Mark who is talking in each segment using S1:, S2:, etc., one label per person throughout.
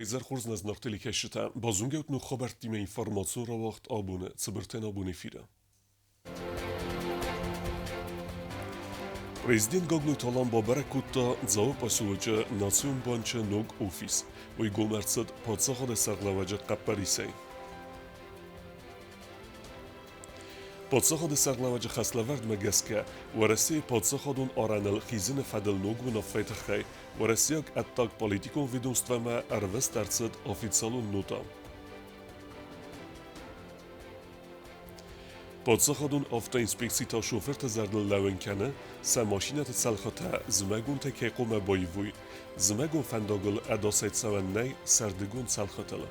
S1: Изӕр хорз нӕ зынаргъ телекӕсджытӕ! Базонгӕ ут ног хабӕрттимӕ информацион рауагъд абоны цыбыртӕн абон эфиры. Президент Гаглойты Алан бабӕрӕг кодта Дзауы поселочы Национ банчы ног офис. Уый гом ӕрцыд паддзахады сӕргълӕууӕджы хъӕппӕрисӕй. Паддзахады сӕргълӕууӕджы хӕслӕвӕрдмӕ гӕсгӕ, Уӕрӕсейы паддзахадон арӕныл хизыны фӕдыл ног уынаффӕйы тыххӕй уӕрӕсейаг ӕддагполитикон ведомствӕмӕ ӕрвыст ӕрцыд официалон нота. Паддзахадон автоинспекци та шофырты зӕрдыл лӕууын кӕны, сӕ машинӕты цӕлхытӕ зымӕгонтӕ кӕй хъуамӕ баивой. Зымӕгон фӕндагыл ӕдасӕй цӕуӕн нӕй сӕрдыгон цӕлхытыл.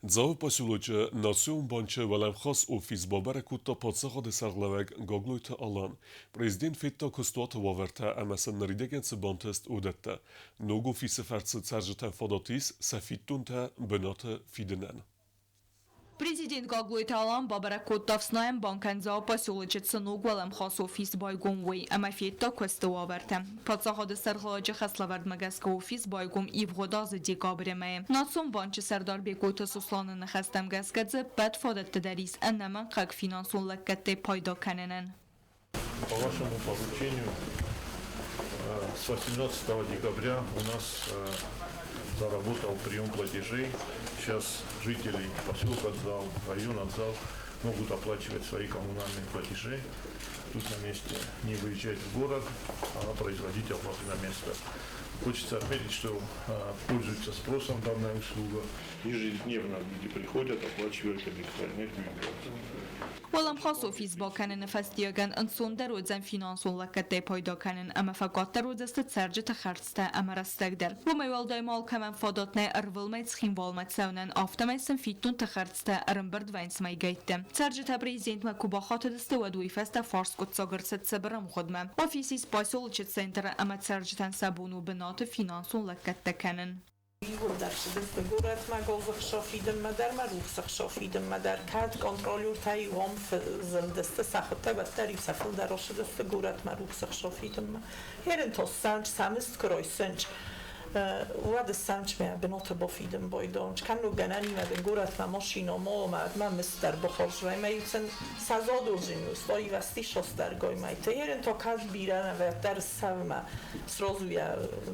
S1: Дзауы поселочы Национ банчы уӕлӕмхас офис бабӕрӕг кодта паддзахады сӕргълӕууӕг Гаглойты Алан. Президент федта куыстуаты уавӕртӕ ӕмӕ сын ныридӕгӕн цы бантыст, уыдӕттӕ. Ног офисы фӕрцы цӕрджытӕн фадат ис сӕ фиддонтӕ бынаты фидынӕн.
S2: Президент Гаглойты Алан бабӕрӕг кодта Ӕфснайӕн банкӕн Дзауы поселочы цы ног уӕлӕмхас офис байгом, уый ӕмӕ федта куысты уавӕртӕ. Паддзахады сӕргълӕууӕджы хӕслӕвӕрдмӕ гӕсгӕ офис байгом ивгъуыд азы декабры мӕйы. Национ банчы сӕрдар Бекъойты Сосланы ныхӕстӕм гӕсгӕ дзы ӕппӕт фадӕттӕ дӕр ис ӕнӕмӕнгхъӕуӕг финансон лӕггӕдтӕй пайда кӕнынӕн.
S3: По вашему поручению с 18 декабря у нас заработал прием платежей. Сейчас жители поселка Дзау, района Дзау могут оплачивать свои коммунальные платежи тут на месте, не выезжать в город, а производить оплату на место. Хочется отметить, что пользуется спросом данная услуга. Ежедневно люди приходят, оплачивают электроэнергию и газ.
S2: Уӕлӕмхас офис бакӕныны фӕстиуӕгӕн ӕнцондӕр уыдзӕн финансон лӕггӕдтӕй пайда кӕнын ӕмӕ фӕкъаддӕр уыдзысты цӕрджыты хӕрдзтӕ ӕмӕ рӕстӕг дӕр. Уымӕй уӕлдай ма алкӕмӕн фадат нӕй ӕрвылмӕй Цхинвалмӕ цӕуынӕн, афтӕмӕй сын фиддонты хӕрдзтӕ ӕрӕмбырд вӕййынц мӕйгӕйттӕ. Цӕрджытӕ президентмӕ куы бахатыдысты, уӕд уый фӕстӕ фарст скъуыддзаг ӕрцыд цыбыр ӕмгъуыдмӕ. Офис ис поселочы центры ӕмӕ цӕрджытӕн сӕ бон у бынаты финансон лӕггӕдтӕ кӕнын.
S4: Иууылдӕр цыдысты горӕтмӕ газы хсӕв фидынмӕ дӕр ӕмӕ рухсы хсӕв фидынмӕ дӕр. Кӕд контролертӕ иуӕм зылдысты сӕхуыдтӕг, уӕддӕр-иу сӕ фылдӕр ссыдысты горӕтмӕ рухсы хсӕв фидынмӕ. Ерын ссӕнч, сӕ мызд куы райсынч, уӕд ссӕнч мӕ бынаты бафидын байдонч. Кӕннод гӕнӕнимӕ дын горӕтмӕ машинӕ ма ӕмӕ мӕ мызд дӕр бахарз ӕмӕ-иу сын сӕ задолжен ивӕзти шосдӕргай мӕйты. Ерын та кӕд бирӕ нӕ, уӕддӕр ссӕвмӕ сразу йӕ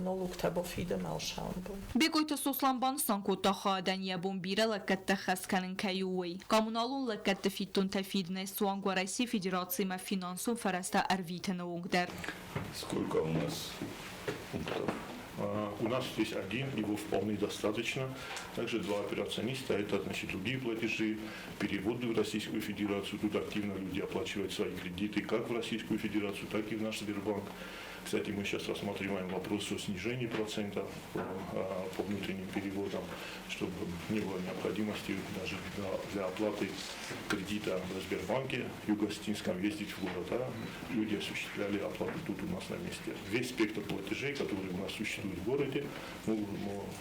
S4: налогтӕ бафидын ӕлсӕнбон.
S2: Бекъойты Сослан банысан кодта, хайадӕн йӕ бон бирӕ лӕггӕдтӕ хӕс кӕнын кӕй у, уый. Коммуналон лӕггӕдты фиддонтӕ фидынӕй суанг Уӕрӕсейы Федерацимӕ финансон фӕрӕзтӕ ӕрвитыны онг дӕр.
S3: Сколько у нас пунктов? У нас здесь один, его вполне достаточно. Также два операциониста, это значит другие платежи, переводы в Российскую Федерацию. Тут активно люди оплачивают свои кредиты как в Российскую Федерацию, так и в наш Сбербанк. Кстати, мы сейчас рассматриваем вопрос о снижении процента по внутренним переводам, чтобы не было необходимости даже для оплаты кредита в Сбербанке Юго-Осетинском ездить в город. А люди осуществляли оплату тут у нас на месте. Весь спектр платежей, которые у нас существует в городе,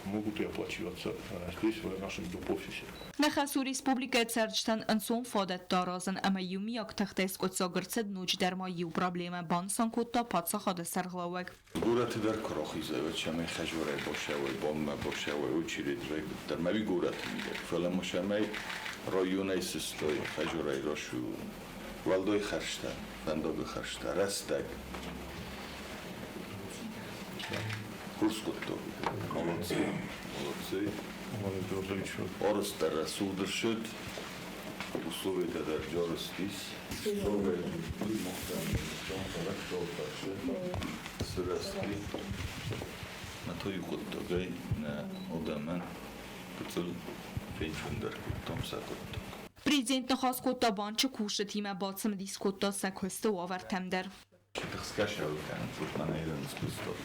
S3: могут и оплачиваться здесь, в нашем доп. Офисе.
S2: Ныхас у республикӕйы цӕрджытӕн ӕнцон фадӕттӕ аразын ӕмӕ иумиаг тыхтӕй скъуыддзаг ӕрцыд ноджыдӕр ма иу проблемӕ, банысан кодта паддзахады сӕргълӕууӕг.
S5: Горӕты дӕр куы рахизай, уӕд цӕмӕй хӕзорӕй бацӕуай, бонмӕ бацӕуай, очередь дӕр ма горӕты мидӕг, фӕлӕ ма цӕмӕй районӕй сыстой, хӕзорӕй рацу, уӕлдай хӕрзтӕ, фӕндагы хӕрзтӕ, рӕстӕг. Курс кодтой. Молодцы, молодцы. Арӕзтдӕр рӕсугъд ӕрцыд, условиятӕ дӕр арӕзт ис. Сырӕзти Матойы хъуыддагӕй нӕ адӕмӕн гыццыл фенцондӕр кодтам сӕ хъуыддаг.
S2: Президент ныхас кодта банчы кусджытимӕ, бацымыдис кодта сӕ куысты уавӕртӕм дӕр.
S5: Тыхсгӕ кӕнынц, мӕнӕ скуыстой.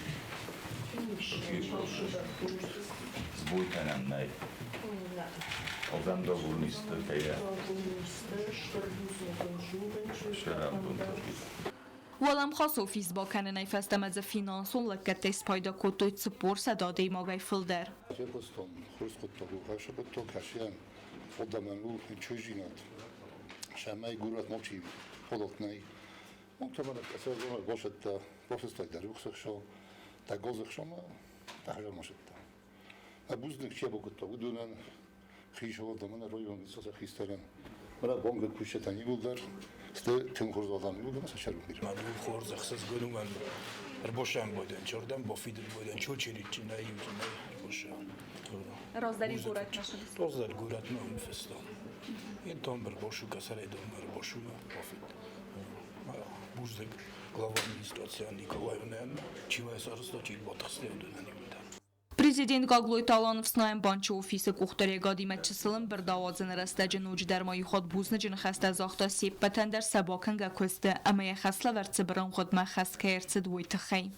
S5: Сбой кӕнӕн нӕй. Адӕм договорнисты кӕйӕ.
S2: Уӕлӕмхас офис бакӕнынӕй фӕстӕмӕ дзы финансон лӕггӕдтӕй спайда кодтой 40 адӕймагӕй фылдӕр.
S6: Фехъуыстон, хорз хъуыддаг у, хӕсы хъуыддаг хӕсиан, адӕмӕн у чуйзинад. Шамай горӕт мочи фадат нӕй. Mondtam ennek a bafeszta der ta gozechsza, ta hrzemosetta. A buznik ciebokutta udunen, хишоводамын район саса хистаран. Мара бонга кушета нигулдар, сте тем хорзадам нигулдар сашар бир.
S7: Ман хорз хсас гонуман рбошан бойдан чордан бофидр бойдан чочери чинай чинай рбошан.
S2: Раздари горат наша.
S7: Раздари горат ма фестан. И там рбошу касаре дом рбошу бофид. Буздыг глава администрация Николаевна чивай сарыста чил батхсте удунан юлдан.
S2: Президент Гаглойты Алан фснайӕн банчы офисы къухдариуӕгадимӕ чысыл ӕмбырд ауадзыны рӕстӕджы ноджыдӕр ма иу хатт бузныджы ныхӕстӕ загъта се ппӕтӕн дӕр сӕ бакӕнгӕ куысты ӕмӕ йӕ хӕслӕвӕрд цыбыр ӕмгъуыдмӕ ӕххӕст кӕй ӕрцыд, уый тыххӕй.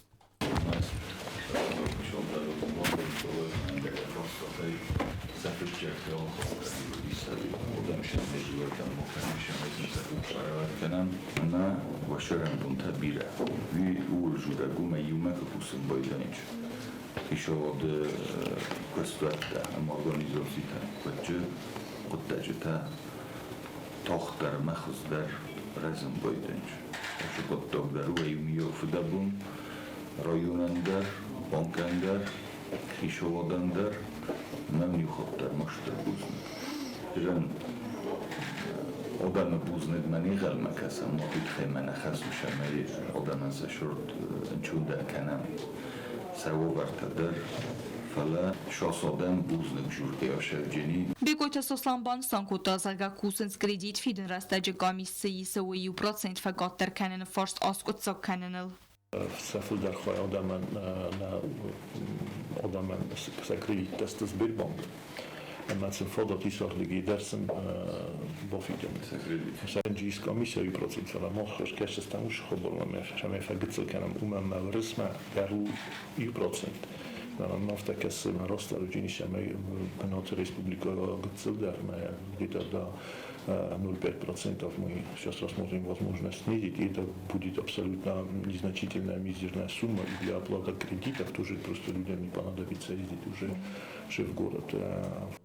S5: Хицауады куыстуӕттӕ ӕмӕ организацитӕ куыдджы хъуыддаджытӕ тагъддӕр ӕмӕ хуыздӕр рӕзын байдайынц. Ацы хъуыддаг дӕр у иумиаг фыдӕбон районӕн дӕр, банкӕн дӕр, хицауадӕн дӕр, ӕмӕ иу хатт дӕр ма стыр бузныг. Зӕгъӕм, адӕмы бузныгмӕ не нхъӕлмӕ кӕсӕм, уый тыххӕй мӕ нӕ хӕс у, цӕмӕй адӕмӕн сӕ сырд ӕнцондӕр кӕнӕм. Сӕ уавӕртӕ дӕр, фӕлӕ сас адӕм бузныг жургӕйӕ сӕвджени.
S2: Бекъойты Сослан банысан кодта, зӕгъгӕ, кусынц кредит фидын рӕстӕджы къамис цы исы, уый 1% фӕкъаддӕр кӕныны фарст аскъуыддзаг кӕныныл.
S3: Сӕ фылдӕр хай адӕмӕн адӕмӕн сӕ кредиттӕ сты Сбербанк. Ӕмӕ сын фадат ис ардыгӕй дӕр сын бафидын. Сӕ комиссия 1%, фӕлӕ мах скӕсдзыстӕм уыцы хабармӕ, цӕмӕй фӕгыццыл кӕнӕм, уымӕн ӕмӕ Уырысмӕ дӕр у 1%. Мӕм афтӕ кӕсы, мӕ растдӕр уыди, цӕмӕй бынаты республикӕ гыццылдӕр, мӕ где-то до 0,5% мы сейчас рассмотрим возможность снизить, и это будет абсолютно незначительная мизерная сумма, и для оплаты кредитов тоже просто людям не понадобится ездить уже в город.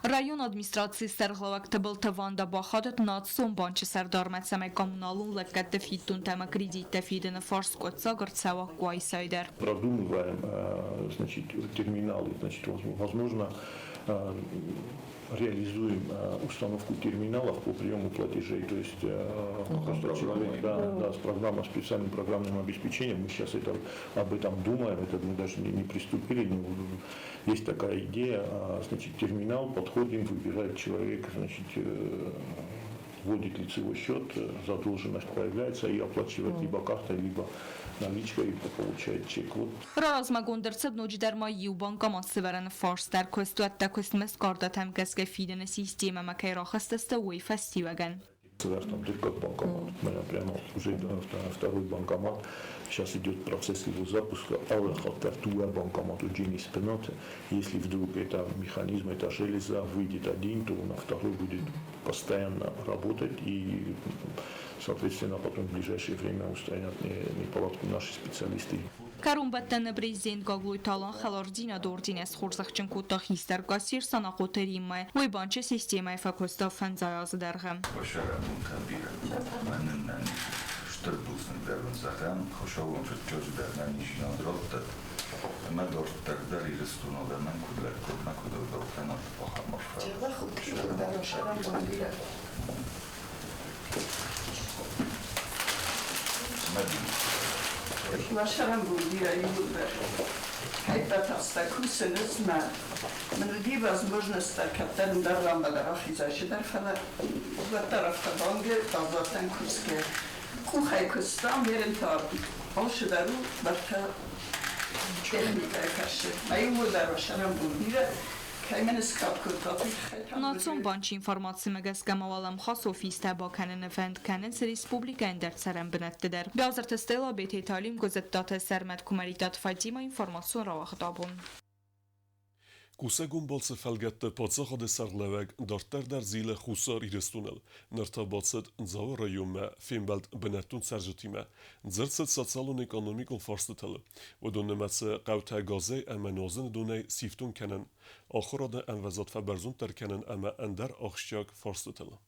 S2: Районы администрацийы сӕргълӕууӕг Тыбылты Ванда бахатыд Национ банчы сӕрдармӕ, цӕмӕй коммуналон лӕггӕдты фиддонтӕ ӕмӕ кредиттӕ фидыны фарст скъуыддзаг ӕрцӕуа Къуайсайы дӕр.
S3: Продумываем, значит, терминалы, значит, возможно, реализуем установку терминалов по приему платежей, то есть просто человек, да, с программой, специальным программным обеспечением, мы сейчас об этом думаем, это мы даже не приступили, не, есть такая идея, значит, терминал, подходим, выбирает человек, значит, вводит лицевой счет, задолженность появляется и оплачивает либо картой, либо наличкой и получает чек. Вот.
S2: Раразмӕгонд ӕрцыд ноджыдӕр ма иу банкомат сӕвӕрыны фарст дӕр куыстуӕттӕ куыстмызд картӕтӕм гӕсгӕ фидыны системӕмӕ кӕй рахызтысты, уый фӕстиуӕгӕн.
S3: Там дыккаг банкомат. Прямо уже второй банкомат. Сейчас идет процесс его запуска. Алы хатт дӕр дыууӕ банкомат уыдзӕнис бынаты. Если вдруг это механизм, эта железа выйдет один, то на второй будет постоянно работать и, соответственно, потом в ближайшее время устранят неполадку наши специалисты.
S2: Кӕронбӕттӕны президент Гаглойты Алан хӕлардзинады орденӕй схорзӕхджын кодта хистӕр кассир Санахъоты Риммӕйы. Уый банчы системӕйы фӕкуыста фӕндзай азы дӕргъы.
S5: Басӕрӕбонтӕ бирӕ. Мӕнӕн нӕ стыр бузныг дӕр уын зӕгъӕм, Хуыцауӕн фыццаджыдӕр нӕниздзинад раттӕд, ӕмӕ дарддӕр дӕр Ирыстоны адӕмӕн куыд лӕггад ӕмӕ куыд ӕгъдау кӕнат, ахӕм арфӕ.
S4: Уӕ Мын уыди возможность кӕддӕр ӕндӕр ранмӕ дӕр ахизӕсы дӕр, фӕлӕ уӕддӕр автобангы баззадтӕн кусгӕ. Къухӕй куыстам, верын та алцы дӕр у бӕртӕ техникӕйы фӕрцы. Мӕ иууылдӕр уӕ сӕрӕнбон бирӕ, кӕй мын скад кодтат, уый тыххӕй та.
S2: Национ банчы информацимӕ гӕсгӕ ма уӕлӕмхас офистӕ бакӕныны фӕнд кӕнынц республикӕйы ӕндӕр цӕрӕн бынӕтты дӕр. Биазырты Стелла, Бететы Алим, Гуызыттаты Сӕрмӕт, Куымӕридтаты Фатимӕ, информацион рауагъд Абон.
S1: Кусӕгон балцы фӕлгӕтты паддзахады сӕргълӕууӕг дарддӕр дӕр зилы Хуссар Ирыстоныл. Ныр та бацыд Дзауы районмӕ, фембӕлд бынӕттон цӕрджытимӕ. Дзырд цыд социалон-экономикон фарстытыл. Уыдон нымӕцы хъӕутӕ газӕй ӕмӕ нуазыны донӕй сифтонг кӕнын, ахуырады ӕмвӕзад фӕбӕрзонддӕр кӕнын ӕмӕ ӕндӕр ахсджиаг фарстытыл.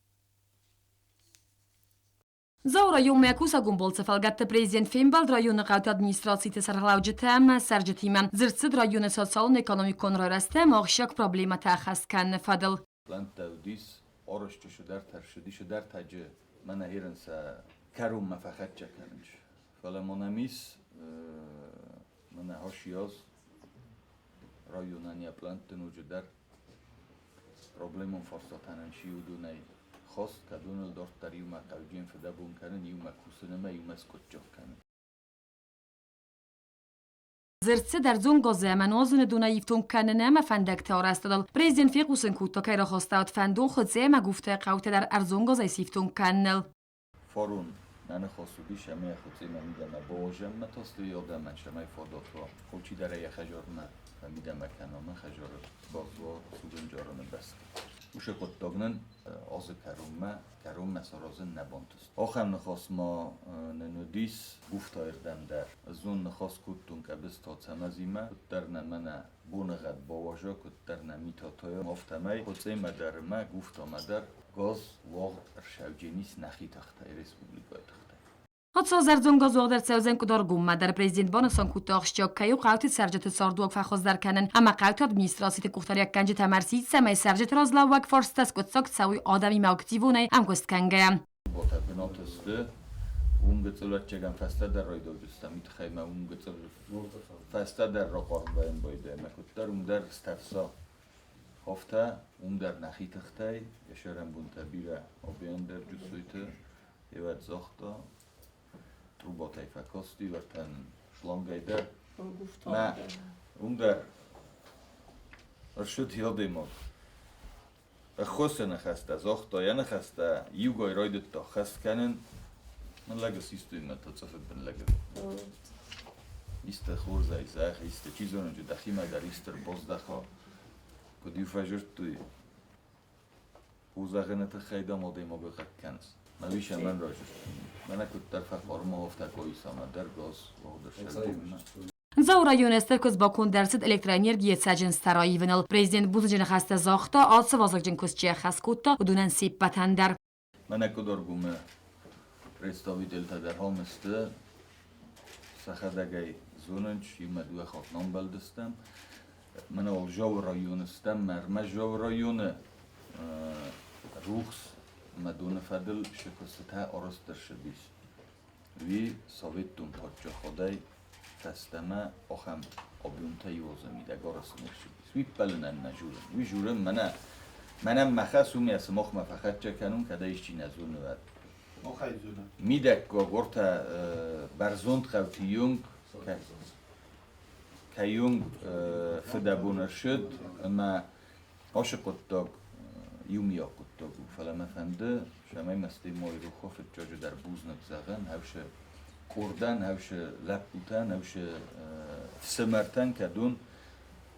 S8: Дзауы районмӕ кусӕгон балцы фӕлгӕтты президент фембӕлд районы хъӕуты администрациты сӕргълӕуджытӕ ӕмӕ цӕрджытимӕ. Дзырд цыд районы социалон-экономикон райрӕзты ӕмӕ ахсджиаг проблемӕтӕ ӕххӕст кӕныны фӕдыл.
S5: Плӕнттӕ уыдис, арӕзты цыдӕртӕ рцыди, цыдӕртӕджы мӕнӕ ерын сӕ кӕронмӕ фӕхӕццӕ кӕнынц. Фӕлӕ мӕнӕ ис, мӕнӕ хосиоз районӕн йӕ плӕнтты ноджыдӕр проблемон фарстатӕн чи уыдонӕй хост, кӕд уыныл дарддӕр иумӕ хъауджын фыдӕбон кӕнын, иумӕ кусын ӕмӕ иумӕ скъуыдджох кӕнын.
S8: Дзырд цыд ӕрдзон газы ӕмӕ нуазыны донӕй ифтонг кӕнын ӕмӕ фӕндӕгты арӕзтадыл. Президент фехъусын кодта, кӕй рахастӕуыд фӕндон Хуыцъе ӕмӕ Гуфтайы хъӕутӕ дӕр ӕрдзон газӕй сифтонг кӕныныл.
S5: Фарон нӕ ныхас уыдис ӕмӕ йӕ Хуыцъемӕ мидӕмӕ бауазӕм тасты адӕмӕн, цӕмӕй фадат уа, алчидӕр ӕй йӕ хӕдзармӕ фӕмидӕмӕ кӕна, мӕ хӕдзары базуа сугӕнджарыны бӕсты. Уыцы хъуыддаг нын азы кӕронмӕ, кӕронмӕ саразын нӕ бантыст. Ахӕм ныхас ма нын уыдис Гуфтайы рдӕм дӕр. Знон ныхас кодтон Къӕбысты Ацӕмӕзимӕ, куыддӕр нӕ мӕнӕ боныгъӕд бауаза, куыддӕр нӕ мит атайа, афтӕмӕй Хуыцъемӕ дӕр ӕмӕ Гуфтамӕ дӕр газ уагъд ӕрцӕудженис нӕхи тыхтӕй, республикӕйы тыхтӕй.
S8: Ацал ӕрдзон газ уагъд ӕрцӕудзӕн Къуыдаргоммӕ дӕр. Президент банысан кодта, ахсджиаг кӕй у хъӕуты цӕрджыты цардуаг фӕхуыздӕр кӕнын ӕмӕ хъӕуты администрациты къухдариуӕггӕнджытӕм ӕрсидт, цӕмӕй цӕрджыты разлӕууӕг фарстытӕ скъуыддзаг цӕуой адӕмимӕ активонӕй ӕмгуыст кӕнгӕйӕ.
S5: Ботӕ бынаты сты, уым гыццыл ӕвӕццӕгӕн фӕстӕдӕр райдайдзыстӕм, уый тыххӕй ма уым гыццыл фӕстӕдӕр рахъарм байдайӕм, ӕмӕ куыддӕр уым дӕр стӕфса афтӕ, уым дӕр нӕхи тыхтӕй, йӕ сӕрӕнбонтӕ бирӕ абиан дӕр Джусойты Ивӕд загъта, трубатӕй фӕкасти, уӕртӕ шлангӕй дӕр. Мӕ уым дӕр ӕрсыд адӕймаг. Ӕххуысы ныхӕстӕ загъта, йӕ ныхӕстӕ иугай райдыдта хӕст кӕнын. Мын лӕг систой мӕ та цъыфы бын лӕг. Исты хорзӕй зӕгъ, исты, чи зоны, дӕхимӕ дӕр исты ӕрбаздӕха. Куыд-иу фӕзырдтой, Хъузӕгъыны тыххӕй дам адӕймагы хъыг кӕныс. Мӕ уисӕ мӕн разырдта. Мӕнӕ куыддӕр фӕхъарм афтӕ коисамӕ дӕр газ уагъд ӕрсӕрдимӕ.
S8: Дзауы районы стыр куыст баконд ӕрцыд электроэнергийы цӕджындзтӕ раивыныл. Президент бузныджы ныхӕстӕ загъта, ацы вазыгджын куыст чи ӕххӕст кодта, уыдонӕн се ппӕтӕн дӕр.
S5: Мӕнӕ Къуыдаргомы представительтӕ дӕр ам сты. Сӕхӕдӕг ӕй зонынц, иумӕ дыууӕ хатт намбӕлдыстӕм. Мӕнӕ уал Джауы районы стӕм, ӕрмӕст Джауы районы рухс ӕмӕ доны фӕдыл сы куыстытӕ арӕзт ӕрцыдис. Уый Советтон паддзахадӕй фӕстӕмӕ ахӕм объемтӕ иуазы мидӕг арӕзт не рцыдис. Уый ппӕлынӕн нӕ журын. Уый журын мӕнӕ мӕнӕн мӕ хӕс у, мӕ сымахмӕ фӕхӕццӕ кӕнун, кӕд ӕй исчи нӕ зоны, уӕд. Мидӕггаг ортӕ бӕрзонд хъӕути юнг кӕйонг фыдӕбон ӕрсыд ӕмӕ ацы хъуыддаг иумиаг хъуыддаг у, фӕлӕ мӕ фӕнды, цӕмӕй мӕ стӕй Рухо фыццаджыдӕр бузныг зӕгъын, ӕвсы къордӕн, ӕвсы лӕппутӕн, ӕвсы фсымӕртӕн, кӕдон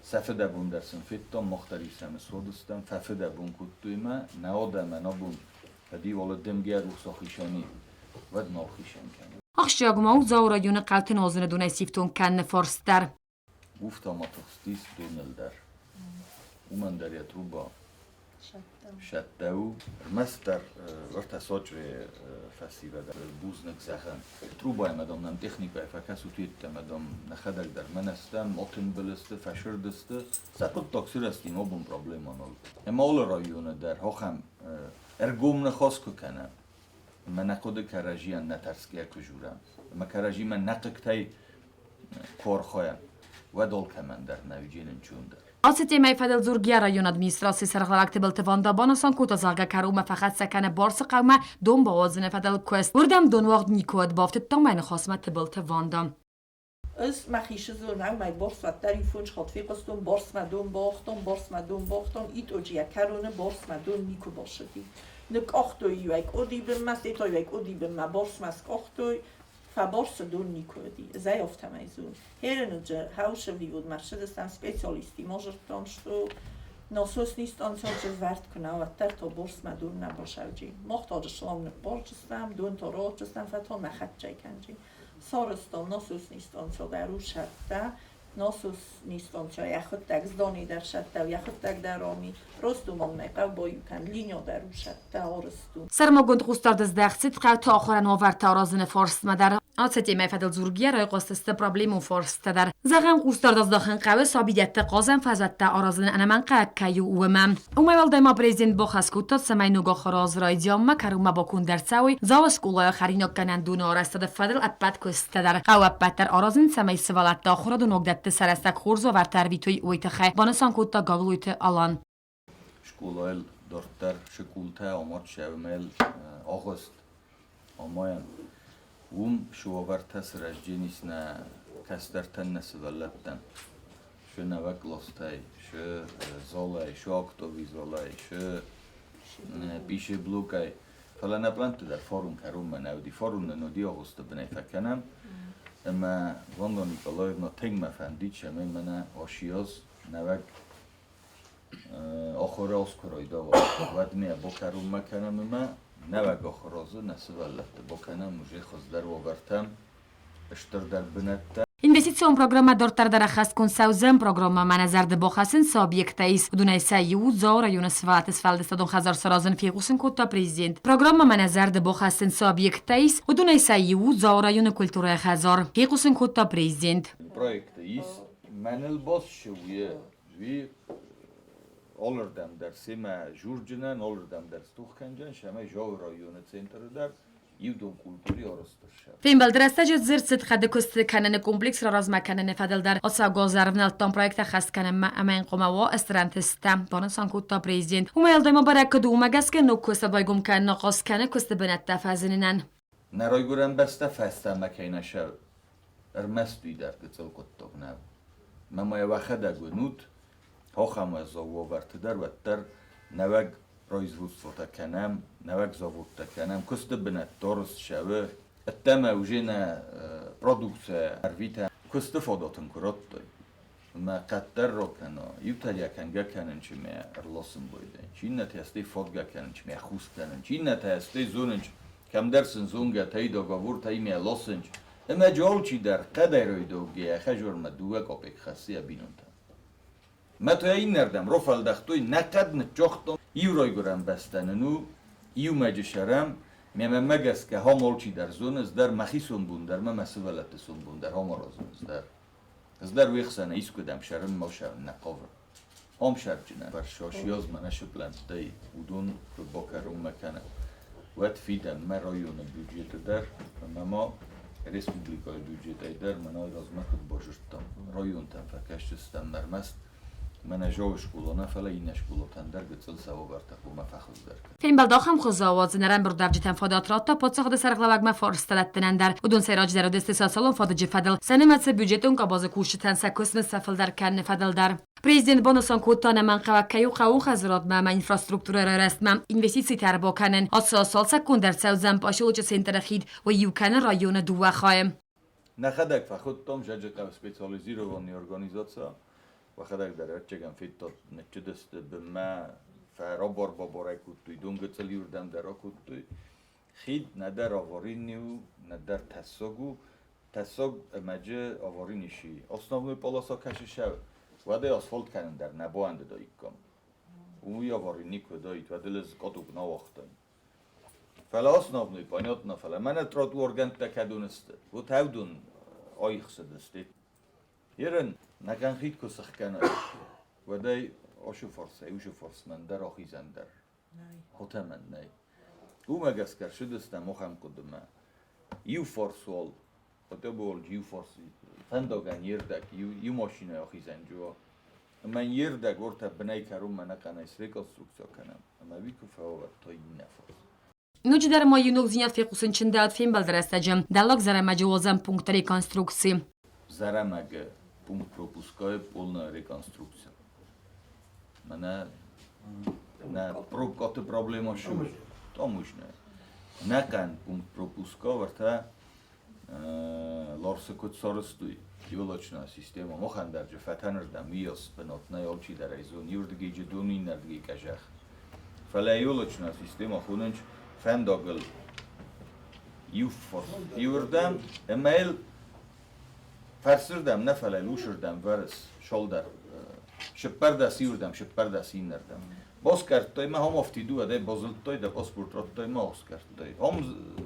S5: сӕ фыдӕбон дӕр сын федтам, мах дӕр исӕм ысуадыстӕм, фӕфыдӕбон кодтой мӕ, нӕ адӕмӕн абон кӕд-иу дымгӕ рухс ахизӕни, уӕд нал хицӕн кӕны.
S8: Ахсджиаг ма у Дзауы районы хъӕуты нуазыны донӕй сифтонг кӕныны фарст дӕр.
S5: Уфта ма тыхстис доныл дӕр. Уымӕн дӕр йӕ труба сӕттӕ у. Ӕрмӕстдӕр уӕртӕ Сочъы фӕсивӕд бузныг зӕгъӕм. Трубаимӕ, дам, нӕм техникӕйы фӕкӕсут йеддӕмӕ, дам, нӕхӕдӕг дӕр мӕнӕ стӕм, отымбыл сты, фӕсырд сты. Сӕ хъуыддаг сырӕзти, нобон проблема нал. Ӕмӕ алы районы дӕр ахӕм ӕргом ныхас куы кӕнӕм, ӕмӕ нӕ хъуыды кӕрӕдзийӕн нӕ тӕрсгӕ куы журӕм, ӕмӕ кӕрӕдзимӕ нӕ хъыгтӕй куы архайӕм, уӕд алкӕмӕн дӕр нӕ уыдженын чундӕр.
S8: Ацы темӕйы фӕдыл дзургӕ районы администрацийы сӕргълӕууӕг Тыбылты Ванда банысан кодта, зӕгъгӕ, кӕронмӕ фӕхӕццӕ кӕны Барсы хъӕумӕ дон бауадзыны фӕдыл куыст. Уырдӕм донуагъд никуы бафтыдта мӕ ныхасмӕ Тыбылты Ванда.
S4: Ӕз мӕхи сызонау мӕ борсмӕ дӕр иу хатт фехъуыстон, борсмӕ дон бауагътон, борсмӕ дон бауагътон, итоджы йӕ кӕроны борсмӕ дон никуы басыди. Ныкъкъахтой-иу ӕй къодийы бынмӕ, стӕй ӕй къодийы бынмӕ борсмӕ скъахтой, фӕборсы дон никуы уыди. Ӕз ӕй афтӕмӕй зонын. Херыныджы хӕусывивудмӕ ссыдыстӕм специалистимӕ, зыдтам, что насосный станцияджы вӕрд куы нӕ, уӕддӕр та борсмӕ дон нӕ басӕуджи. Мах та шланг ныппарджыстӕм, дон та рауадзыстӕм, фӕтон нӕ хӕццӕ кӕнджи. Сарӕзтам насосный станцӕ дӕр у сӕттӕ. Насос станция йӕхуыддӕг здани дӕр сӕттӕ, йӕхуыддӕг дӕр ами. Просто мӕ хъӕу кӕн линия дӕр сӕттӕ арызту.
S8: Сӕрмагонд хъусдард здӕхт цыд хъӕуты ахуырӕн уавӕртӕ аразыны фарстмӕ дӕр. Ацы темӕйы фӕдыл дзургӕйӕ райхъуыстысты проблемон фарстытӕ дӕр. Зӕгъӕм, хъусдард аздахын хъӕуы сабидӕтты хъазӕн фӕзуӕттӕ аразын ӕнӕмӕнгхъӕуӕг кӕй у, уымӕ. Уымӕй уӕлдай ма президент бахӕс кодта, цӕмӕй ног ахуыры аз райдианмӕ кӕронмӕ баконд ӕрцӕуой Дзауы скъолайы хӕринаггӕнӕндоны арӕзтады фӕдыл ӕппӕт куыстытӕ дӕр. Хъӕуы ӕппӕт дӕр аразын, цӕмӕй сывӕллӕтты ахуырадон уагдӕтты сӕ рӕстӕг хорз уавӕрты ӕрвитой, уый тыххӕй, банысан кодта Гаглойты Алан.
S5: Скъолайыл дарддӕр сыкъултӕ амад сӕумӕйыл агъуыст амайӕн. Уым шы уавӕртӕ сырӕздженис нӕ кӕстӕртӕн, нӕ сывӕллӕттӕн. Шы нӕуӕг къластӕй, шы залӕй, шы актовый залӕй, шы пищеблокӕй. Фӕлӕ нӕ пълӕнтты дӕр фарон кӕронмӕ нӕ уыди. Фарон нын уыди агъуысты бынӕй фӕкӕнӕм. Ӕмӕ Ванда Николаевна тынг мӕ фӕндид, цӕмӕй мӕнӕ ашиаз нӕуӕг ахуыры аз куы райдауа, уӕд ме бакӕронмӕ кӕнӕм ӕмӕ нӕуӕг ахуыры азы нӕ сывӕллӕтты бакӕнӕм уже хуыздӕр уавӕртӕм, стырдӕр бынӕттӕ.
S8: Инвестицион программӕ дарддӕр дӕр ӕххӕстгонд цӕудзӕн. Программӕмӕ нӕ зӕрды бахӕссын цы объекттӕ ис, уыдонӕй сӕ иу Дзауы районы сывӕллӕтты сфӕлдыстадон хӕдзар саразын, фехъусын кодта президент. Программӕмӕ нӕ зӕрды бахӕссын цы объекттӕ ис, уыдонӕй сӕ иу Дзауы районы культурӕйы хӕдзар, фехъусын кодта президент.
S5: Проекты ис мӕныл бассӕуы уый алырдӕм дӕр семӕ журджынӕн, алырдӕм дӕр стух кӕнджын, сӕмӕ Жауы районы центры дӕр иудон культуры арӕзт ӕрцӕуы.
S8: Фембӕлды рӕстӕджы дзырд цыд хъӕды куысты кӕныны комплекс раразмӕ кӕныны фӕдыл дӕр. Ацӕугӕ ӕрвнӕлдтон проект ӕххӕст кӕнынмӕ ӕмӕ йын хъуамӕ уа стыр ӕнтысттӕ, банысан кодта президент. Уымӕй уӕлдай ма бӕрӕг куыд у, уымӕ гӕсгӕ ног куысты байгом кӕныны ахъаз кӕны куысты бынӕттӕ фӕзынынӕн.
S5: Нӕ райгуырӕн бӕстӕ фӕстӕмӕ кӕй нӕ сӕ ӕрмӕст уый дӕр гыццыл хъуыддаг нӕу. Мӕ ма йӕ уӕхӕдӕг уынут, ахӕм уӕззау уавӕрты дӕр уӕддӕр нӕуӕг производствотӕ кӕнӕм, нӕуӕг заводтӕ кӕнӕм, куысты бынӕттӕ арызт цӕуы, ӕддӕмӕ уже нӕ продукцийӕ ӕрвитӕм. Куысты фадат ын куы радтой, ӕмӕ къаддӕр ракӕна, иутӕ йӕ кӕнгӕ кӕнын чи мӕ ӕрласын байдайын, чи иннӕтӕ стӕй фадгӕ кӕнын, чи мӕ хус кӕнын, чи иннӕтӕ стӕй зонын, кӕмдӕр сын зонгӕтӕй договортӕй мӕ ласынч, ӕмӕ джы алчидӕр хъӕдӕй райдаугӕ йӕ хӕжормӕ дыууӕ капекк хӕссы йӕ бинонтӕн. Мӕ та иннӕрдӕм рафӕлдӕхтой, нӕ хъӕд ныццагътам, иу райгуырӕн бӕстӕ нын у, иумӕджы сӕрӕм, ме мӕнмӕ гӕсгӕ хам алчидӕр зоны, ӕз дӕр мӕхи сомбон дӕр ӕмӕ мӕ сывӕллӕтты сомбон дӕр хам аразын ӕз дӕр. Ӕз дӕр уе хсӕн искуыдӕм сӕрынмӕ сӕрын нӕ хъавын. Ам сӕрджынӕн фӕрсасйаз мӕнӕ сыплӕнттӕй уыдон куы бакӕронмӕ кӕнӕм, уӕд фидӕнмӕ районы бюджеты дӕр ӕмӕ ма республикӕйы бюджетӕй дӕр мӕнӕй размӕ куыд базыдтам, районтӕм фӕкӕсдзыстӕм ӕрмӕст мӕнӕ Жауы скъола нӕ, фӕлӕ иннӕ скъолатӕн дӕр гыццыл сӕ уавӕртӕ хъуамӕ фӕхуыздӕр кӕнӕм.
S8: Фембӕлд ахӕм хуызы ауадзын ӕрӕмбырдуӕвджытӕн фадат радта паддзахады сӕргълӕууӕгмӕ фарста дӕттынӕн дӕр. Уыдон сӕйраджыдӕр уыдысты социалон фадыджы фӕдыл, сӕ нымӕцы бюджетон къабазы кусджытӕн сӕ куыстмӕ сӕ фылдӕр кӕныны фӕдыл дӕр. Президент банысан кодта, ӕнӕмӕнгхъӕуӕг кӕй у хъӕууон хӕдзарадмӕ ӕмӕ инфраструктурӕйы райрӕзтмӕ инвестицитӕ ӕрбакӕнын. Ацы аз цалцӕггонд ӕрцӕудзӕн поселочы центры хид, уый иу кӕны районы дыууӕ хайы.
S5: Нӕхӕдӕг фӕхуыдтам Зӕджыхъӕуы специализированный организаци, уӕхӕдӕг дӕр ӕрчъегӕн федтат, ныччыдысты бынмӕ, фӕрабар-бабарӕй кодтой, дон гыццыл иуырдӕм дӕр акодтой. Хид нӕдӕр аварийный у, нӕдӕр тӕссаг у. Тӕссаг ӕмӕджы аварийный сси. Основной полоса кӕсы сӕ, уӕдӕй асфальт кӕнын дӕр нӕ бауӕндыдаиккам. Уый аварий никуы уыдаид, уӕд ыл ӕз къаток нӕ уагътаин. Фӕлӕ основной, понятно, фӕлӕ мӕнӕ тротуаргӕндтӕ кӕдон сты, вот ӕвдон айхсыдысты. Ерын, нӕ къанхид куы сыхгӕнай, уӕд ӕй ашы фарсӕй, уышы фарсмӕ ӕндӕр ахизӕн дӕр хотӕмӕн нӕй. Уымӕ гӕсгӕ ссыдыстӕм ахӕм хъуыдымӕ. Иу фарс уал, хотя бы уал иу фарс фӕндагӕн йе рдӕг, иу машинӕйы ахизӕн джуа. Ӕмӕ йын йе рдӕг ортӕ бынӕй кӕронмӕ ӕнӕхъӕнӕй среконструкци кӕнӕм, ӕмӕ уый куы фӕуӕвӕрдтой иннӕ фарс.
S8: Ноджыдӕр ма иу ногдзинад фехъусын чындӕуыд фембӕлды рӕстӕджы Дӕллаг Зӕрӕмӕджы уадзӕн пункты реконструкци.
S5: Зӕрӕмӕгы пункт пропускайы полная реконструкция. Мӕнӕ нӕ пробкаты проблема шу, таможня. Нӕхъӕн пункт пропуска вӕртӕ Ларсы куыд сарӕзтой ёлочная система, махӕн дӕр джы фӕтӕнырдӕм уыйас бынат нӕй, алчидӕр ӕй зоны, иуырдыгӕй джы дон, иннӕрдыгӕй къӕзӕх. Фӕлӕ ёлочная система хонынц фӕндагыл иу фарс иуырдӕм ӕмӕ йыл Фӕрсырдӕм нӕ, фӕлӕ лусырдӕм вӕрыс шолдӕр. Сыппӕрдӕс иуырдӕм, сыппӕрдӕс иннӕрдӕм. Боскъӕрдтой мӕ, ом афтид у, ӕдӕй базылдтой, дӕ паспорт радтой мӕ аскъӕрдтой. Ом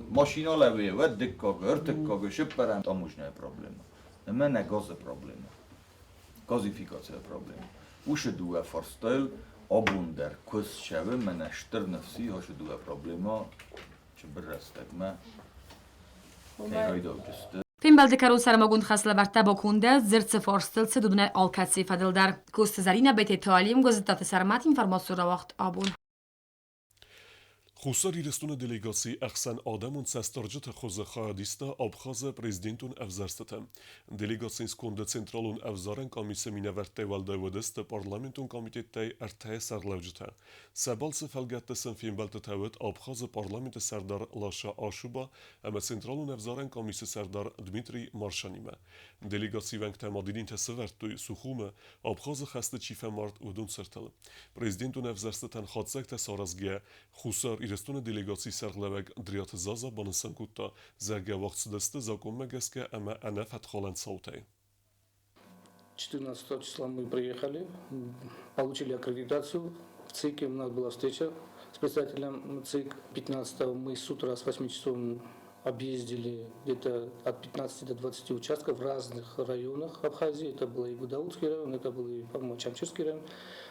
S5: машина лӕууы, уӕд дыккаг, ӕртыккаг, сыппӕрӕм таможняйы проблемӕ. Ӕмӕ нӕ газы проблемӕ. Газификацийы проблемӕ. Уыцы дыууӕ фарстайыл абон дӕр куыст цӕуы, мӕнӕ стыр ныфс и, ацы дыууӕ проблемӕ цыбыр рӕстӕгмӕ кӕй райдайдзысты.
S8: Фембӕлды кӕрон сӕрмагонд хӕслӕвӕрдтӕ бакондӕ дзырд цы фарстыл цыд, уыдонӕй алкӕцыйы фӕдыл дӕр. Коцты Зӕринӕ, Бететы Алим, Гуырдзыттаты Сӕрмӕт информацион рауагъд абон.
S1: Хуссар Ирыстоны делегацийы ӕхсӕн адӕмон цӕстдарджыты хуызы хайадиста Абхазы президентон ӕвзӕрстыты. Делегацийы сконды Централон ӕвзарӕн къамисы минӕвӕрттӕй уӕлдай уыдысты парламентон комитеттӕй ӕртӕ сӕргълӕуджытӕ. Сӕ балцы фӕлгӕтты сын фембӕлдтытӕ уыд Абхазы парламенты сӕрдар Лаша Ашуба ӕмӕ Централон ӕвзарӕн къамисы сӕрдар Дмитрий Маршанимӕ. Делегацийы уӕнгтӕ ма дидинтӕ сӕвӕрдтой Сухумы, Абхазы хӕсты чи фӕмард, уыдон цыртыл. Президентон ӕвзӕрстытӕн хатдзӕгтӕ саразгӕйӕ, Хуссар Ирыстоны делегацийы сӕргълӕууӕг Дриаты Заза банысан кодта, зӕгъгӕ, уагъд цыдысты закъонмӕ гӕсгӕ ӕмӕ ӕнӕфӕтхалӕн цаутӕй.
S9: 14 числа мы приехали, получили аккредитацию в ЦИКе, у нас была встреча с председателем ЦИК. 15 мы с утра с 8 часов объездили где-то от 15 до 20 участков в разных районах Абхазии. Это был и Гудаутский район, это был и, по-моему, Очамчирский район.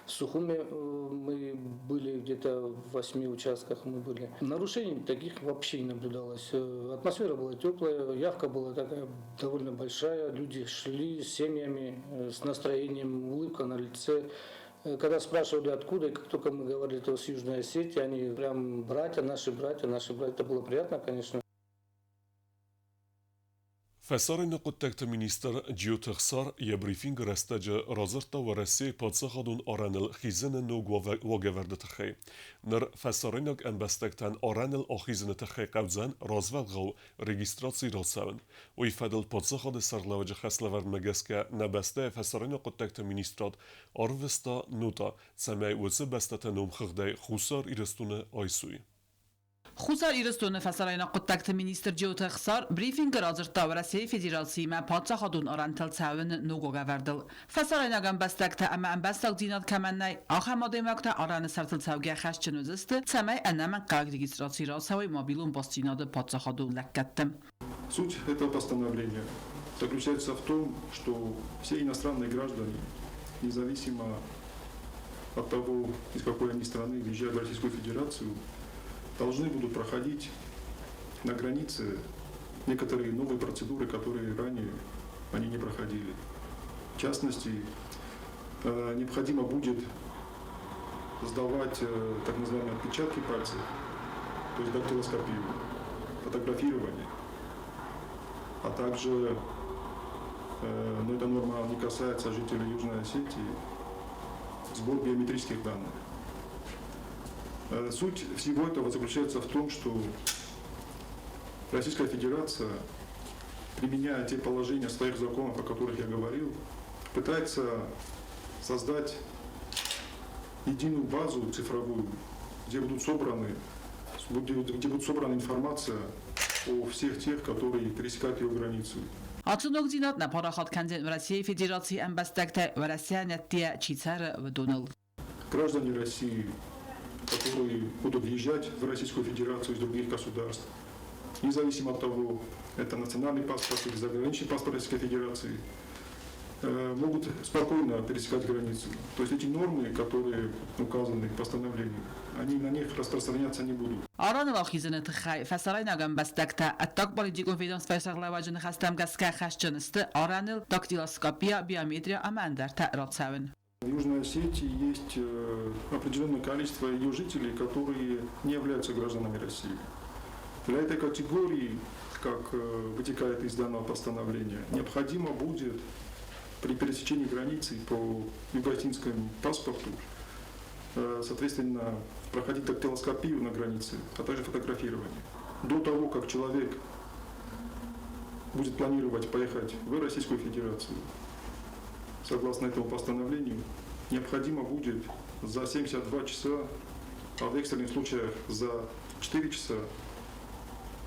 S9: В Сухуме мы были где-то в 8 участках мы были. Нарушений таких вообще не наблюдалось. Атмосфера была теплая, явка была такая довольно большая. Люди шли с семьями, с настроением, улыбка на лице. Когда спрашивали откуда, и как только мы говорили, это с Южной Осетии, они прям братья, наши братья, наши братья. Это было приятно, конечно.
S1: Фӕсарӕйнаг хъуыддӕгты министр Джиоты Ӕхсар йӕ брифингы рӕстӕджы радзырдта Уӕрӕсейы паддзахадон арӕныл хизыны ног уагӕвӕрды тыххӕй. Ныр фӕсарӕйнаг ӕмбӕстӕгтӕн арӕныл ахизыны тыххӕй хъӕудзӕн развӕлгъау регистраци рацӕуын. Уый фӕдыл паддзахады сӕргълӕууӕджы хӕслӕвӕрдмӕ гӕсгӕ нӕ бӕстӕйы фӕсарӕйнаг хъуыддӕгты министрад арвыста нота, цӕмӕй уыцы бӕстӕты номхыгъдӕй Хуссар Ирыстоны айсой.
S10: Хуссар Ирыстоны фӕсарӕйнаг хъуыддӕгты министр Джиоты Ӕхсар брифингы радзырдта Уӕрӕсейы Федерациимӕ паддзахадон арӕнтыл цӕуыны ног уагӕвӕрдыл. Фӕсарӕйнаг ӕмбӕстӕгтӕ ӕмӕ ӕмбӕстагдзинад кӕмӕн нӕй, ахӕм адӕймӕгтӕ арӕны сӕртыл цӕугӕ хӕсджын уыдзысты, цӕмӕй ӕнӕмӕнгхъӕуӕг регистраци рацӕуой мобилон бастдзинады паддзахадон лӕггӕдты.
S3: Суть этого постановления заключается в том, что все иностранные граждане, независимо от того, из какой они страны въезжают в Российскую Федерацию, должны будут проходить на границе некоторые новые процедуры, которые ранее они не проходили. В частности, необходимо будет сдавать так называемые отпечатки пальцев, то есть дактилоскопию, фотографирование, а также, но эта норма не касается жителей Южной Осетии, сбор биометрических данных. Суть всего этого заключается в том, что Российская Федерация, применяя те положения своих законов, о которых я говорил, пытается создать единую базу цифровую, где будут собрана информация о всех тех, которые пересекают ее границу.
S10: Ацы ногдзинад нӕ парахат кӕндзӕн Уӕрӕсейы Федерацийы ӕмбӕстӕгтӕ Уӕрӕсейӕн ӕддейӕ чи цӕры, уыдоныл.
S3: Граждане России, которые будут въезжать в Российскую Федерацию из других государств, независимо от того, это национальный паспорт или заграничный паспорт Российской Федерации, могут спокойно пересекать границу. То есть эти нормы, которые указаны в постановлении, они на них распространяться не будут.
S10: Арӕныл ахизыны тыххӕй фӕсарӕйнаг ӕмбӕстӕгтӕ ӕддагполитикон ведомствӕйы сӕргълӕууӕджы ныхӕстӕм гӕсгӕ хӕсджын сты арӕныл дактилоскопия, биометрия ӕмӕ ӕндӕртӕ рацӕуын.
S3: В Южной Осетии есть определенное количество ее жителей, которые не являются гражданами России. Для этой категории, как вытекает из данного постановления, необходимо будет при пересечении границы по юго-осетинскому паспорту, соответственно, проходить дактилоскопию на границе, а также фотографирование. До того, как человек будет планировать поехать в Российскую Федерацию, согласно этому постановлению, необходимо будет за 72 часа, а в экстренных случаях за 4 часа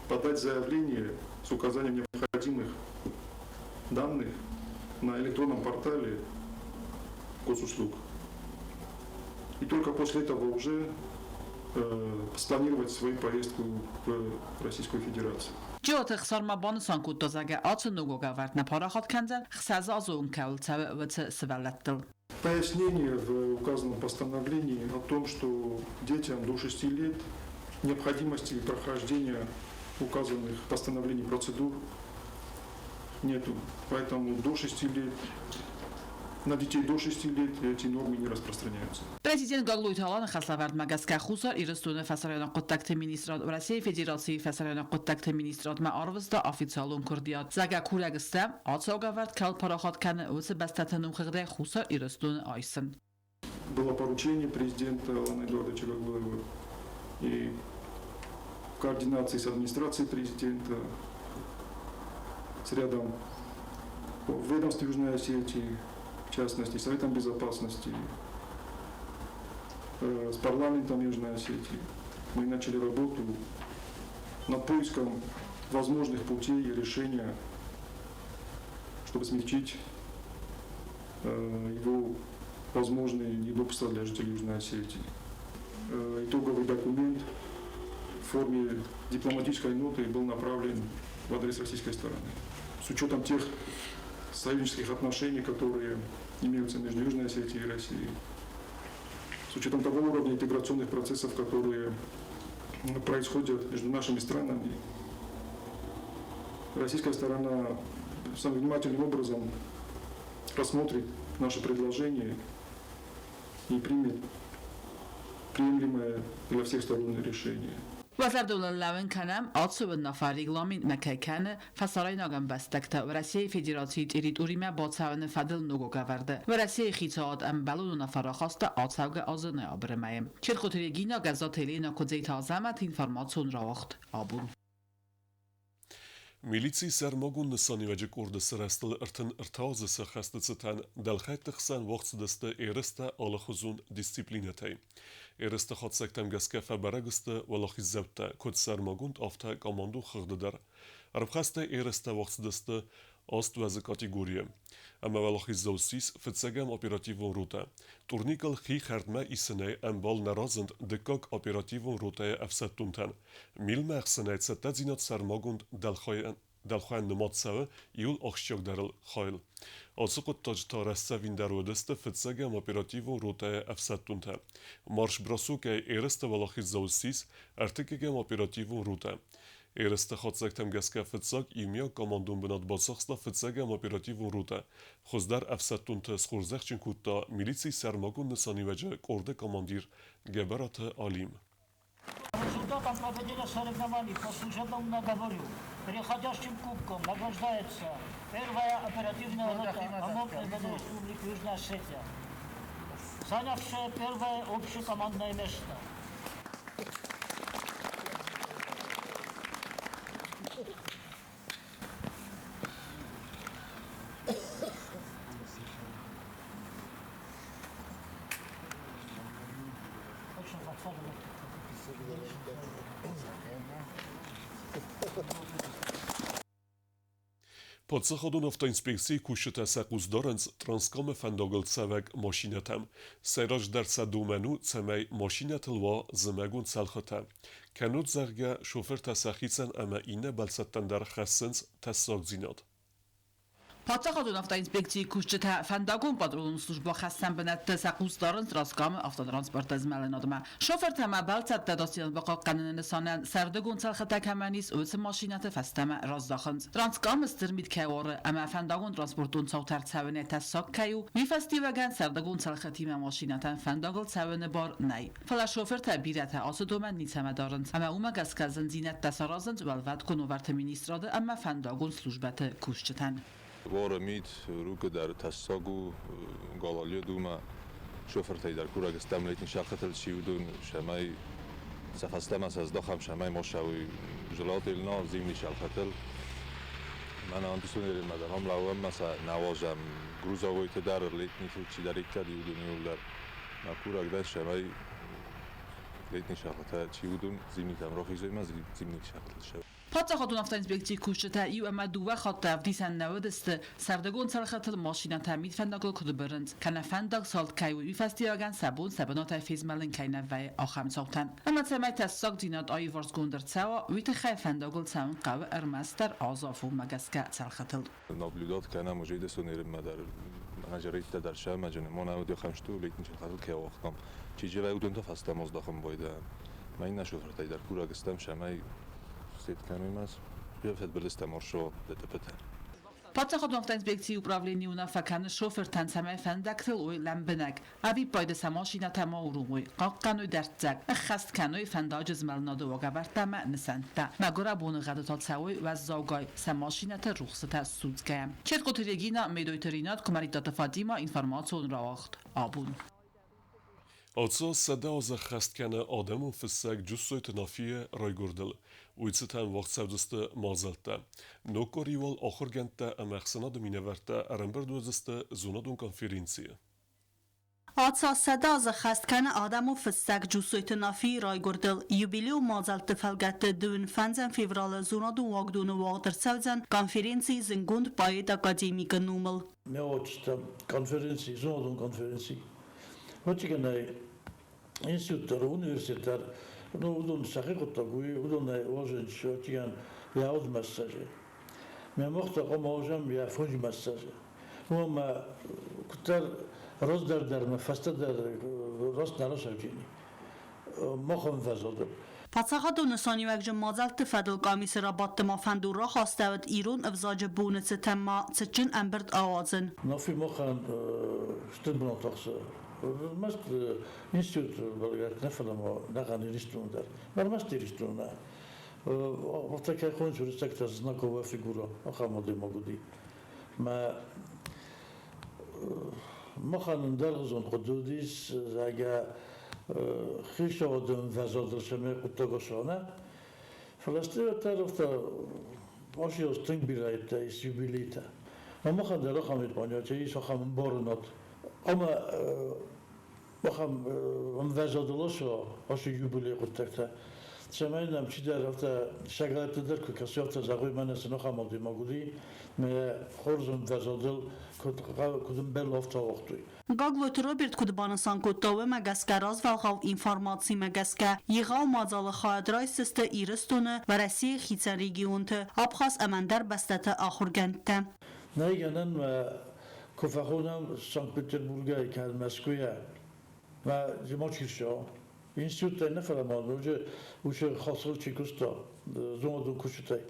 S3: подать заявление с указанием необходимых данных.
S11: на электронном портале госуслуг. И только после этого уже спланировать свою поездку в Российскую Федерацию.
S10: Джиоты Ӕхсар ма банысан кодта, зӕгъгӕ, ацы ног уагӕвӕрд нӕ парахат кӕндзӕн 20 азы онг кӕуыл цӕуы, уыцы сывӕллӕттыл.
S11: Пояснение в указанном постановлении о том, что детям до 6 лет необходимости прохождения указанных постановлений процедур нету. Поэтому до 6 лет, на детей до 6 лет эти нормы не распространяются.
S10: Президент Гаглойты Аланы хӕслӕвӕрдмӕ гӕсгӕ Хуссар Ирыстоны Фӕсарӕйнаг хъуыддӕгты министрад Уӕрӕсейы Федерацийы Фӕсарӕйнаг хъуыддӕгты министрадмӕ арвыста официалон куырдиат, зӕгъгӕ, курӕг стӕм, ацы уагӕвӕрд кӕуыл парахат кӕны, уыцы бӕстӕты номхыгъдӕй Хуссар Ирыстоны айсын.
S11: Было поручение президента Алана Эдуардовича Гаглоева и в координации с администрацией президента, с рядом ведомств Южной Осетии, в частности, Советом Безопасности, с парламентом Южной Осетии. Мы начали работу над поиском возможных путей решения, чтобы смягчить его возможные неудобства для жителей Южной Осетии. Итоговый документ в форме дипломатической ноты был направлен в адрес российской стороны. С учетом тех союзнических отношений, которые имеются между Южной Осетией и Россией, с учетом того уровня интеграционных процессов, которые происходят между нашими странами, российская сторона самым внимательным образом рассмотрит наше предложение и примет приемлемое для всех сторон решение.
S10: Уӕ зӕрдыл ӕрлӕууын кӕнӕм, ацы уынаффӕ регламентмӕ кӕй кӕны фӕсарӕйнаг ӕмбӕстӕгтӕ Уӕрӕсейы Федерацийы территоримӕ бацӕуыны фӕдыл ног уагӕвӕрды. Уӕрӕсейы хицауад ӕмбӕлон уынаффӕ рахаста ацӕугӕ азы ноябры мӕйы. Черкъоты Регина, Гӕззаты Еленӕ, Куыдзеты Азӕмӕт, информацион рауагъд Абон.
S1: Милицийы сӕрмагонд нысаниуӕджы къорды сырӕзтыл 33 азы сӕххӕсты цытӕн дӕлхӕйтты хсӕн уагъд цыдысты ерыстӕ алыхуызон дисциплинӕтӕй. Ерысты хатдзӕгтӕм гӕсгӕ фӕбӕрӕг сты уӕлахиздзӕуттӕ, куыд сӕрмагонд, афтӕ командон хыгъды дӕр. Ӕрбхӕстӕй ерыстӕ уагъд цыдысты аст уӕзы категорийы. Ӕмӕ уӕлахиздзау ссис фыццӕгӕм оперативон ротӕ. Турникыл хи хӕрдмӕ исынӕй ӕмбал нӕ разынд дыккаг оперативон ротӕйы ӕфсӕддонтӕн. Милмӕ ӕхсынӕй цӕттӕдзинад сӕрмагонд дӕлхайӕн нымад цӕуы иууыл ахсджиагдӕрыл хайыл. Ацы хъуыддаджы та рӕстдзӕвиндӕр уыдысты фыццӕгӕм оперативон ротӕйы ӕфсӕддонтӕ. Марш-бросокӕй ерысты уӕлахиздзау ссис ӕртыккӕгӕм оперативон ротӕ. Ерысты хатдзӕгтӕм гӕсгӕ фыццаг иумиаг командон бынат бацахста фыццӕгӕм оперативон ротӕ. Хуыздӕр ӕфсӕддонты схорзӕхджын кодта милицийы сӕрмагонд нысаниуӕджы къорды командир Гӕбӕраты Алим.
S12: По результатам проведения соревнований по служебному наговору переходящим кубком награждается первая оперативная рота ОМОН МВД Республики Южная Осетия, занявшая первое общекомандное место.
S1: Паддзахадон автоинспекцийы кусджытӕ сӕ хъус дарынц Транскамы фӕндагыл цӕуӕг машинӕтӕм. Сӕйраджыдӕр сӕ домӕн у, цӕмӕй машинӕтыл уа зымӕгон цӕлхытӕ. Кӕннод, зӕгъгӕ, шофыртӕ сӕхицӕн ӕмӕ иннӕ бӕлцӕттӕн дӕр хӕссынц тӕссагдзинад.
S10: Паддзахадон автоинспекцийы кусджытӕ фӕндагон патрулон службӕ хӕссӕн бынӕтты сӕ хъус дарынц Транскамы автотранспорты змӕлынадмӕ. Шофыртӕ ӕмӕ бӕлццӕттӕ ӕдасдзинад бахъахъхъӕныны нысанӕн сӕрдыгон цӕлхытӕ кӕмӕн ис, уыцы машинӕты фӕстӕмӕ раздахынц. Транскамы стыр мит кӕй уары ӕмӕ фӕндагон транспортон цаутӕ ӕрцӕуынӕй тӕссаг кӕй у, уый фӕстиуӕгӕн сӕрдыгон цӕлхытимӕ машинӕтӕн фӕндагыл цӕуыны бар нӕй. Фӕлӕ шофыртӕ бирӕтӕ ацы домӕн ницӕмӕ дарынц ӕмӕ уымӕ гӕсгӕ зындзинӕдтӕ саразынц Уӕлвӕткон уавӕрты министрады ӕмӕ фӕндагон службӕты кусджытӕн.
S13: Уары мит, рукы дӕр тӕссаг у, галалед у мӕ шофыртӕй дӕр курӕг стӕм летний сахатыл чи уыдон, цӕмӕй сӕ фӕстӕмӕ сӕздӕхӕм, цӕмӕй ма ссӕуой желательно зимний сахатыл. Мӕнӕ антисонеримӕ дӕр ам лӕууӕм мӕ сӕ нӕ уадзӕм грузовойты дӕр, летнитыл чидӕриддӕр иуыдон иууылдӕр. Мӕ курӕг дӕн, цӕмӕй Летний шахта чи уыдон зимнитӕм рахизой ма зимник шахтыл сӕ.
S10: Паддзахадон автоинспекцийы кусджытӕ иу ӕмӕ дыууӕ хатты ӕвдисӕн нӕ уыдысты, сӕрдыгон цӕлхытыл машинӕтӕ мидфӕндагыл куыд бырынц, кӕнӕ фӕндаг салд кӕй у, уый фӕстиуӕгӕн сӕ бон сӕ бынатӕй фезмӕлын кӕй нӕ вӕййы, ахӕм цаутӕн. Ӕмӕ цӕмӕй тӕссагдзинад аиварсгонд ӕрцӕуа, уый тыххӕй фӕндагыл цӕуын хъӕуы ӕрмӕстдӕр азы-афонмӕ гӕсгӕ цӕлхытыл.
S13: Наблюдать кӕнӕм уже десонермӕ дӕр менеджеритӕ дӕр сӕмӕджын мона уыд хӕмсту летний шахтыл кӕй ауагътам. Чи джевӕй уыдон та фӕстӕмӕ здӕхын байдайӕм. Мӕ иннӕ шофыртӕй дӕр курӕг стӕм, сӕмӕй сет кӕной мӕс. Фӕдбылызтӕм орсо ДТП-тӕ.
S10: Паддзахадон автоинспекцийы управленийы уынаффӕ кӕны шофыртӕн, цӕмӕй фӕндӕгтыл уой лӕмбынӕг, ӕвиппайды сӕ машинӕтӕ ма уромой, хъахъхъӕной дӕрддзӕг, ӕххӕст кӕной фӕндаджы змӕлынады уагӕвӕрдтӕ ӕмӕ нысӕнттӕ. Мӕгуырӕбоны гъӕды та цӕуой уӕззаугай, сӕ машинӕты рухсытӕ судзгӕйӕ. Четкъоты Регина, Медойты Ринат, Куымӕридтаты Фатимӕ, информацион рауагъд Абон.
S1: Ацы аз 100 азы ӕххӕст кӕны адӕмон фыссӕг Джуссойты Нафийы райгуырдыл. Уый цытӕн уагъд цӕудзысты мадзӕлттӕ. Ног къуыри уал ахуыргӕндтӕ ӕмӕ ӕхсӕнады минӕвӕрттӕ ӕрӕмбырд уыдзысты зонадон конференцийы.
S14: Ацы аз 100 азы ӕххӕст кӕны адӕмон фыссӕг Джусойты Нафийы райгуырдыл. Юбилейон мадзӕлтты фӕлгӕтты 25 февралы зонадон уагдоны уагъд ӕрцӕудзӕн конференци зындгонд поэт-академикы номыл.
S7: Мӕ отчество конференци, зонадон конференци. Очигӕнӕй институт дӕр, университет дӕр, ну, уыдон сӕхи хъуыддаг, уый уыдонӕй уозынч очигӕн йӕ ауд массажы. Мӕ мохта къома озӕм йӕ фунж массажы. Уымӕ куыддӕр раздӕр дӕр мӕ фӕстӕдӕр раст нӕ расӕвджини. Махӕн фӕзылдын.
S14: Паддзахадон нысаниуӕгджын мадзӕлтты фӕдыл къамисы рабадты ма фӕндон рахастӕуыд ирон ӕвзаджы боны цытӕн ма цытджын ӕмбырд ауадзын.
S7: Нафи махӕн стыр бынат ахсы. Ӕрмӕст институт бӕргӕ нӕ, фӕлӕ ма нӕхъӕн Иристоны дӕр. Ӕрмӕст Иристоны нӕ. Афтӕ кӕй хонынц уырыссӕгтӕ знаковая фигура, ахӕм адӕймаг уыди. Мӕ махӕн ӕндӕргъуызон хъуыды уыдис, зӕгъгӕ, хицауады ӕмвӕзадыл цӕмӕй хъуыддаг ацӕуа, фӕлӕ стӕй уӕддӕр афтӕ Ашиос тынг бирӕ ис юбилейтӕ. Ӕмӕ махӕн дӕр ахӕм понятие ис, ахӕм ӕмбарынад. Ӕмӕ ахӕм ӕмвӕзадыл ацӕуа ацы юбилей хъуыддӕгтӕ, цӕмӕй нӕм чидӕр афтӕ сӕгӕлӕтты дӕр куы кӕсы, афтӕ зӕгъой, мӕнӕ сын ахӕм адӕймаг уыди, мӕ хорз ӕмвӕзадыл куыд ӕмбӕлы, афтӕ ауагътой.
S14: Гаглойты Роберт куыд банысан кодта, уымӕ гӕсгӕ развӕлгъау информацимӕ гӕсгӕ егъау мадзалы хайад райсдзысты Ирыстоны, Уӕрӕсейы хицӕн регионты, Абхаз ӕмӕ ӕндӕр бӕстӕты ахуыргӕндтӕ.
S7: Нӕй гӕнӕн мӕ куы фӕхонӕм Санкт-Петербургӕй кӕнӕ Мӕскуыйӕ, мӕ зымӕджы институттӕй нӕ, фӕлӕ ма ноджы уыцы хӕсыл чи куыста, зонадон куыстытӕй,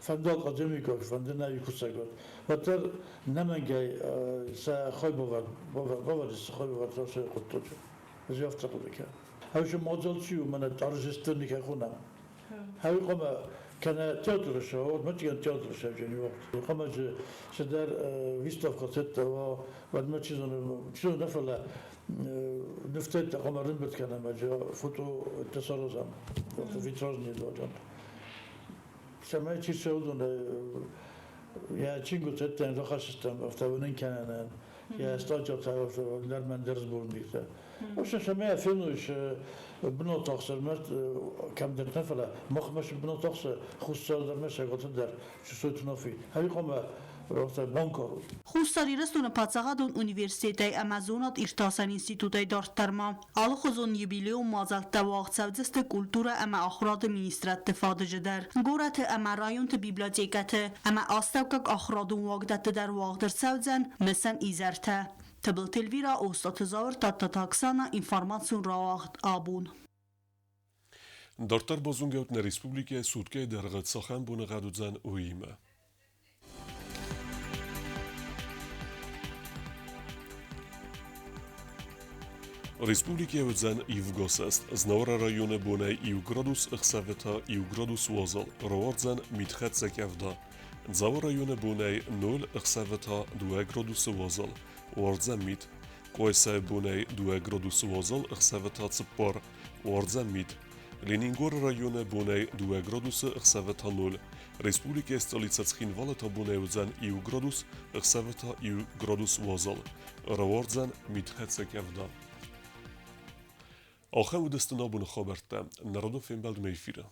S7: фӕнды академикаг, фӕнды нӕ кусӕг уӕд, уӕддӕр нӕмӕнгӕй сӕ хай бавӕрд, сӕ хай бавӕрд ацы хъуыддаджы. Ӕз афтӕ хъуыды кӕнын. Ӕвзӕр мадзал чи у, мӕнӕ торжественный кӕй хонӕм. Хӕви хъуамӕ кӕнӕ театры сӕ, мӕтигӕн театры сӕвджени уагъд. Хъуамӕ дзы цыдӕр выставка цӕттӕ уа, уӕдмӕ чи зоны, чи зоны нӕ, фӕлӕ нывтӕ хъуамӕ рымбырд кӕнӕм, фото саразӕм, витражный дуаджан. Цӕмӕй чи цӕуыдон, йӕ чингуытӕ рахӕссыстӕм, афтӕ уынын кӕнӕнӕн, йӕ статьятӕ ӕндӕр дӕр сборниктӕ. В общем, цӕмӕй фенуис бынат ахсы ӕрмӕст кӕмдӕр нӕ, фӕлӕ махмӕ бынат ахсы Хуссар дӕр ӕмӕ Цӕгаты дӕр Чусойты Нафи. Ӕви хъуамӕ банкъарой.
S14: Хуссар Ирыстоны паддзахадон университетӕй ӕмӕ зонад-иртасӕн институтӕй дарддӕр ма алыхуызон юбилейон мадзӕлттӕ уагъд цӕудзысты культурӕ ӕмӕ ахуырады министрадты фадыджы дӕр, горӕты ӕмӕ районты библиотекӕты ӕмӕ астӕуккаг ахуырадон уагдӕтты дӕр уагъд ӕрцӕудзӕн мысӕн изӕртӕ. Тыбылты Эльвира, Остъаты Зауыр, Тадтаты Оксана, информацион рауагъд Абон.
S1: Дарддӕр базонгӕут нӕ республикӕйы суткӕйы дӕргъы цахӕм боныгъӕд уыдзӕн, уыимӕ. Республикӕйы уыдзӕн ивгосӕст. Знауыры районы бонӕй 1 градус, ӕхсӕвы та 1 градус уазал. Рауардзӕн митхӕццӕ къӕвда. Дзауы районы бонӕй 0, ӕхсӕвы та 2 градусы уазал. Уардзӕн мит. Къуайсайы бонӕй 2 градусы уазал, ӕхсӕвы та 4. Уардзӕн мит. Ленингоры районы бонӕй 2 градусы, ӕхсӕвы та 0. Республикӕйы столицӕ Цхинвалы та бонӕй уыдзӕн 1 градус, ӕхсӕвы та 1 градус уазал. Рауардзӕн митхӕццӕ къӕвда. Ахӕм уыдысты нӕ абоны хабӕрттӕ. Нӕ радон фембӕлдмӕ эфиры.